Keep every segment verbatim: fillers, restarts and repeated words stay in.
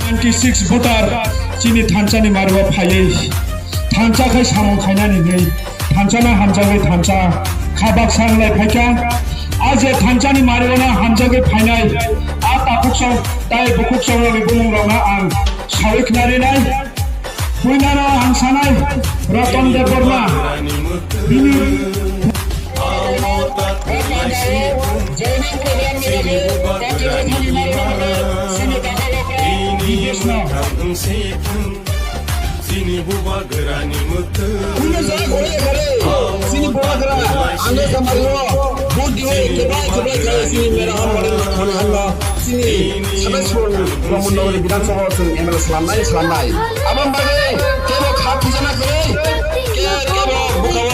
Ninety six voter chini thansa ni mario phaiwi thansa khai samung khainani hinwi thansa na hamjagwi thansa kha baksa wnglai phaikha. A je thansa ni mario na hamjagwi phainai a takhuk song tai bukhuk song ni bumung rok na ang sawi khna rinai. Puinano ang sanai Ratan Debbarma. Bini Chini bubagra ang no samari o vote diwi kebai kebai khe chini mera hor mani mani hor no. Chini Sabeswar Brahmanagar Bidhan Sabha o chwng M L A slamnai, slamnai. Aboni bagwi kebo kha thujana kwrwi, ke-, kebo bwkhao.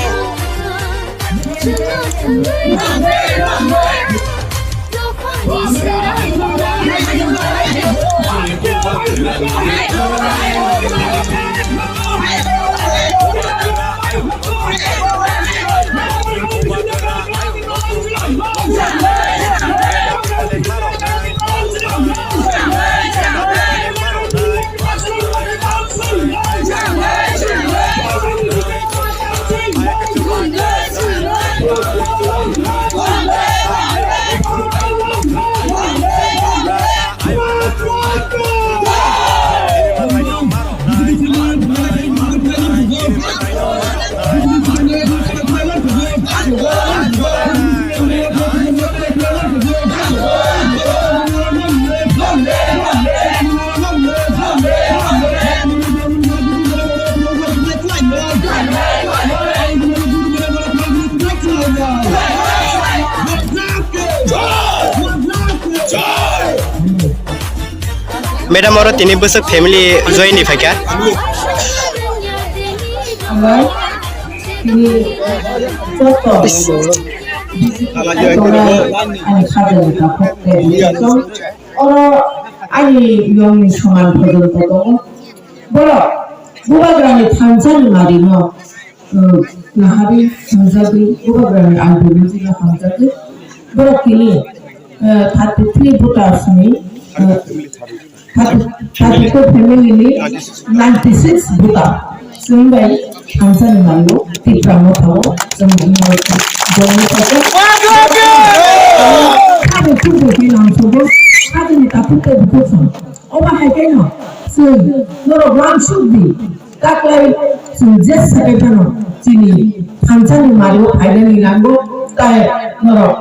Madam, oro tini bwswk family join ni phaikha? Oro ani yongni soman photo tongo. Borok bubagrani thansa ni mari no. Nahari hamjagwi bubagrani ideology no hamjagwi borok tini thirty three voters ni thirty four family ni ninety six voter chwng bai thansa ni mario Tipra Motha o chwng join khabe khubui khe nangsogo khajani takhuk tei bukhuk song oba hai khe no chwng norok lamsuk di. Taklai chwng je sakai phano chini thansa ni mario phainani nango, tai norok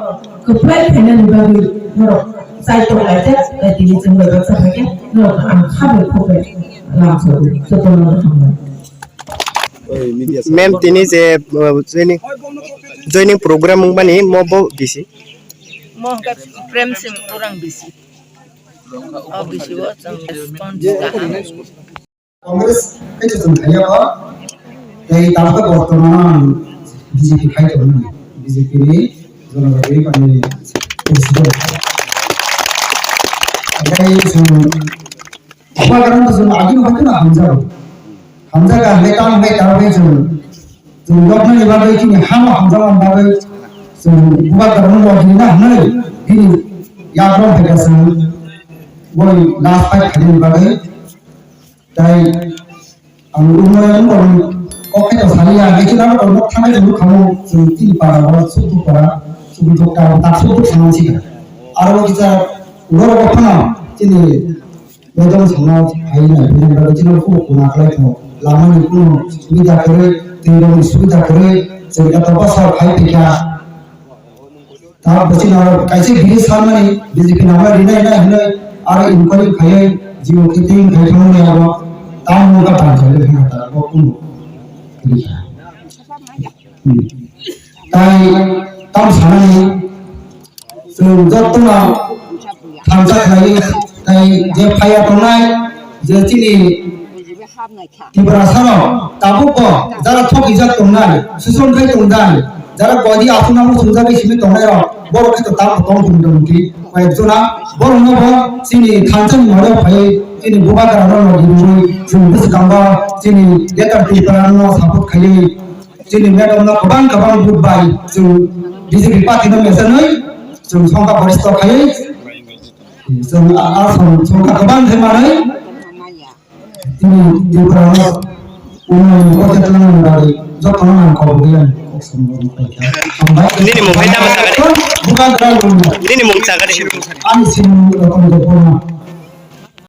kwplai khainani bagwi norok chaitok laijak, tai tini chwng bai baksa phaikhe norok ang kha bai khok bai lamsogo, jotono hambai. Ma'am, tini je, uh, joining, joining program wngmani mo bo bisi? Mo hwnkha Prem Singh Orang bisi. O bisi o chwng response kaham. Congress khe chwng thaiya o, tei tabukhe bortomano ang B J P khai tongo, B J P ni Jonojagri Party ni president. Tei chwng bubagrano chwng agini bagwino hamjago, hamjaga hwnwi tamo hwnwi tamo hwnwi chwng, chwng yoknani bagwi chini hamo hamjakmani bagwi chwng bubagrano lobirina hwnwi bini yagrong phaikha chwng boni last fight khainani bagwi. Tai ang umrani borokni kok khe to saliya, haikheno abo borok thangwi tongwi khamu, chwng chini para o, Sukduk para, Sukduk ta, ta Sukduk samani sikha. Aro kisa borok phano chini bedong samna hai nai, bini bagwi chini khub kuna khlai tong. Lamani kuno subida kwrwi, twi rokni subida kwrwi, chwng eto bosor khai phikha. Ta bwswk no kaisa biri sanmani B J P nangma rinai nai hinwi aro inquiry khaiwi jio khe tei khai thangmani abo tamo wngkha panchayat wngkha ta bo kuno. Hmm. Tai tam sanani chwng jotono thansa khlaiwi tai je phaiya tongnai je chini Tiprasarok tabukbo jara thokjak tongnai, susom khai tongnai, jara koidi aswk nangma sumjagwi simi tongnairok, borok khe to tamo tong thung tong khe koyek jona, borokno bo chini thansa ni moro phaiwi chini bubagrano logi rwui chwng bwskango chini Greater Tripura no support khaiwi chini madam no kwbang kwbang vote bai chwng B J P party no mesenwi Chwng songkha boristo khai, chwng a, a song, songkha kwbang khai manwi, tini Tripura no unnayon ni kote twlangmani bagwi jotono ang kobor gwi ang kok samung rok paikha. Hambai. Nini mung khe tamo sakha de? Bubagra rok. Nini mung sakha de? Ani simung Ratan Debbarma.